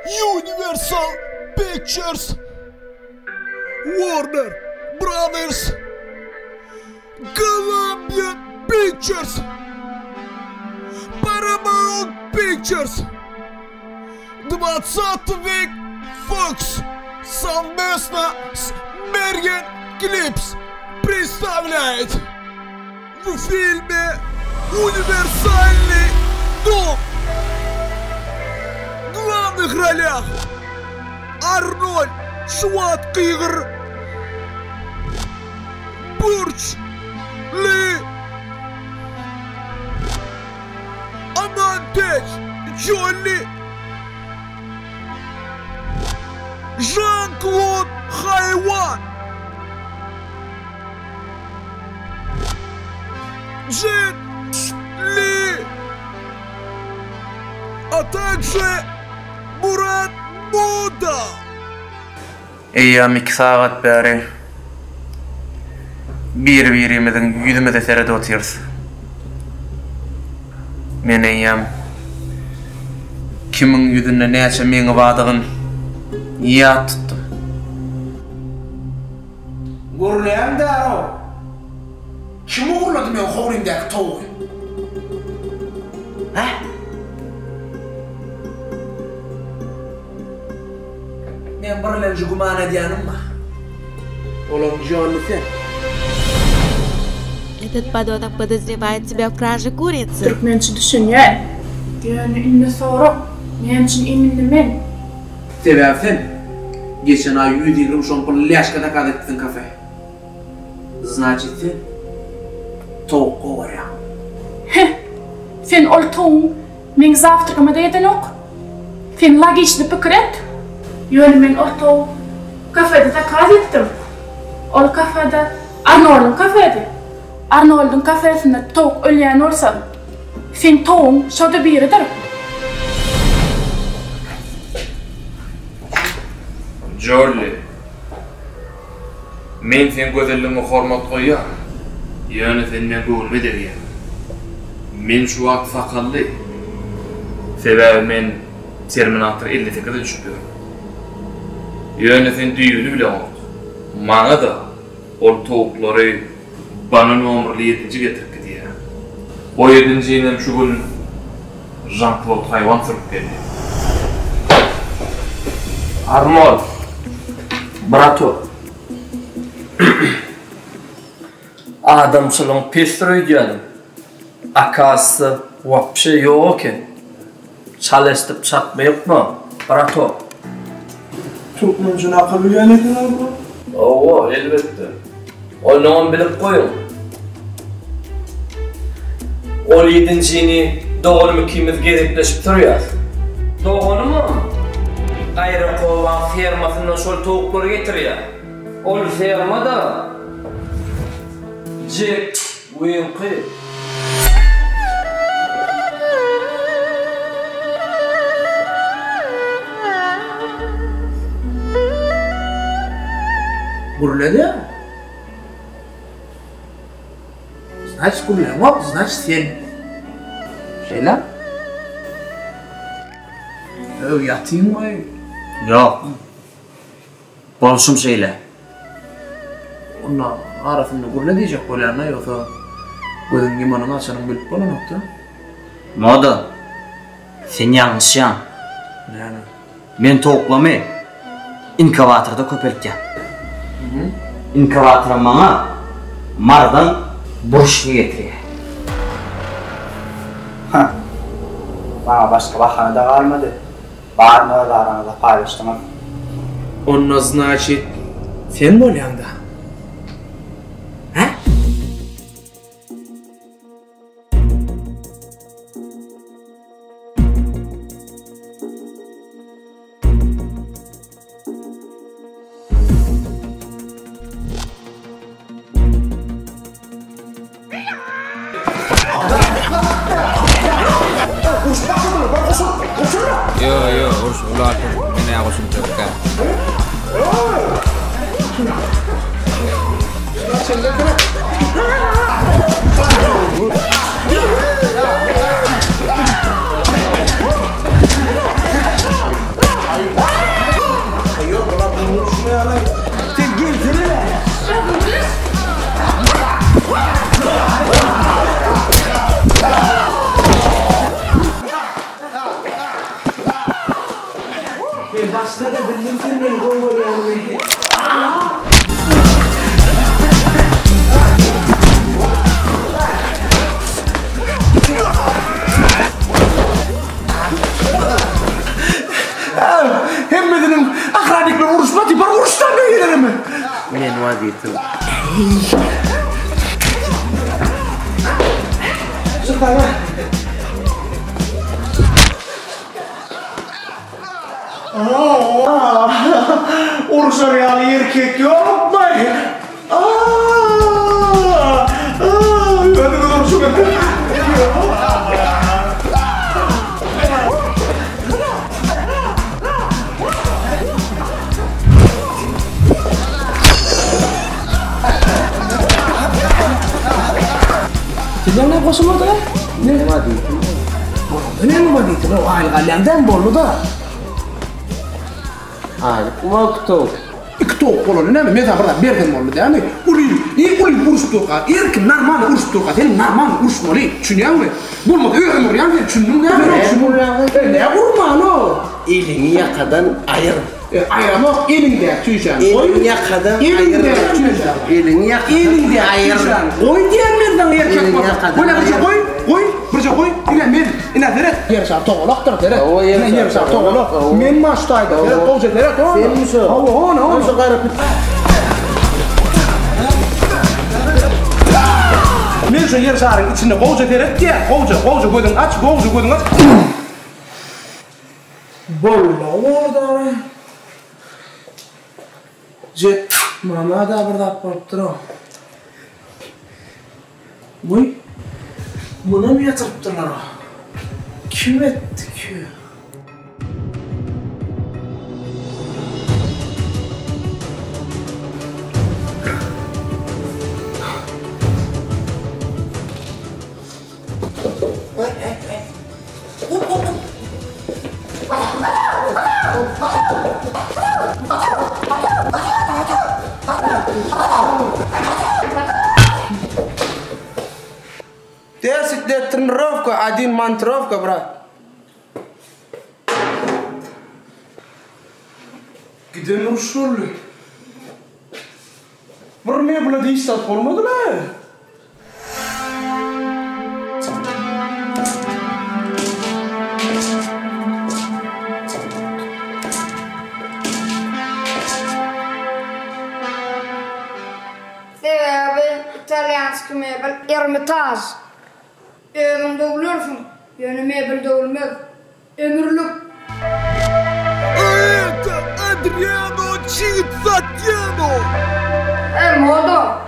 Universal Pictures, Warner Brothers, Columbia Pictures, Paramount Pictures, 20 век Fox совместно с Mergen Clips представляет в фильме «Универсальный дом». В главных ролях Арнольд Шварценеггер, Бурч Ли, Амантеч Джолли, Жан-Клод Хайван, Джет Ли, а также Мурат Муда. Eýýäm iki sagat bäri bir-birimiziň ýüzümize seredip otyrys. Men eýýäm kimiň ýüzünde näçe meňi bardygyny ýat tutdum. Gürleýäň däl-ow. Kim ogurlady meň howlymdaky towugy? Hä? Meň birlenji güman edýänim bar. Olam Jolly sen. Этот подонок подозревает тебя в краже курицы. Türkmençe düşünýän. Ýöne indi sorag, näme üçin iminli men? Sebäbi sen geçen aý 120 şompurly lýaşka zakaz etdiň kafe. Znaçit sen towuk gowurýaň. Heh! Sen ol towuň meň zawtrygyma-da edenok. Sen logiçny pikir et. Ýöne men ol towuk kafede zakaz etdim. Ol kafede Arnoldyň kafedi. Arnoldyň kafesinde towuk ölýän bolsa, seň towugyň şo-da biridir. Jolly. Men seň gözelligiňe hormat goýýaryn. Ýöne sen meň göwnüme degýäň. Men şu wagt sakally. Sebäbi men Terminator 58-e düşüp ýörün. Ýöne sen düýbüni bileňok. Maňa-da ol towuklary Bana nomerli ýedinji getirip gidýär. O ýedinjinem şu gün Žan-Klod haýwan sürüp geldi. Arnold, bratok. Adamçylygyň pesdir öýdýädim. Akazysy wapşe ýok eken. Çal eşdip çatma ýokma, bratok. Türkmençe nakyl bilýän ekeniňiz bu. Hawa, elbetde. Onnoňam bilip goýuň. Ol ýedinjini doganym ikimiz gezekleşip sürýäs. Doganymam Gaýrakowaň fermasyndan şol towuklary getirýär. Ol ferma-da Jek Wiňki. Gürledi. Znaçt gürleňok, znaçt sen. Şeýle? Öw ýatyň goý. Ýok. Bolşum şeýle. Onda arasynda gürle diýjek bolýan-da, ýogsa gözüň ýumanyň açanyň bilip bolanok-da. Moda, sen ýalňyşýaň. Näme? Men towuklamy inkubatorda köpeltýän. Inkubatoram maňa Marydan buruşgy getirýär. Hah. Maňa başga bahana-da galmady. Baryny öz araňyzda paýlaşdyňyz. Onda znaçit sen bolýaňda. Hä? Ýo ýo uruş ulaltyn men-ä goşuljak däl. Men başda-da bildim sen meni gowy görýäniňi. Hemmesiniň ahranikler uruşmady, bir uruşdan ne gelerimi? Men wazitim. Uruşar ýaly erkek ýokmy? Özüňiz urşuň. Sizler ne goşulmadylar? Ne waditim? Ne waditim? O aýlyk alýan däl boldy-da. Aýlyk mak towuk. Iki towuk bolany näme? Men saňa bir zat bersem boldy dämi? Uly, iň uly uruş durka, erkin normal uruş durka, sen normal uruşmaly, düşünýäňmi? Bolmasa özüm urýan sen, düşündiň näme? Näme urýaň sen? E, nä urmany? Eliňi ýakadan aýyr. E, aýramok, eliňdäki çüýşäni goý. Eliňi ýakadan aýyr. Eliňdäki çüýşäni. Eliňi ýakadan Eliňdäki aýyr. çüýşäni goý diýen men saňa erkek Eliňi bolsaň. ýakadan Goý, birje aýyr. goý, goý, birje goý. Ine men, ine seret, ýer şar togalakdyr, seret. Hawa, ýer Ine ýer şar şar togalak. togalak, hawa. Men maş taýda, seret, gowja seret, hona. Senmi şo? Hawa, hona, hona. Şo gara pit. Men şo ýer şaryň içinde gowja seret diýýän, gowja, gowja gözüňi aç, gowja gözüňi aç. Boldy oda. Jet mama-da bir zat bolupdyr-ow. Wiý, munam ýatyrypdyrlar-ow. Kim etdi ki? Desit let trenirowka, odin mantrowka, brat. Giden uruş boldy. Bir mebla hiç zat bolmady-la. Sebäbi italýanski mebel Ermitaj. Özüň döwlersiň, ýöne mebel döwülmez. Ömürlik. A это Adriano Çitzatiano! Eý, moda!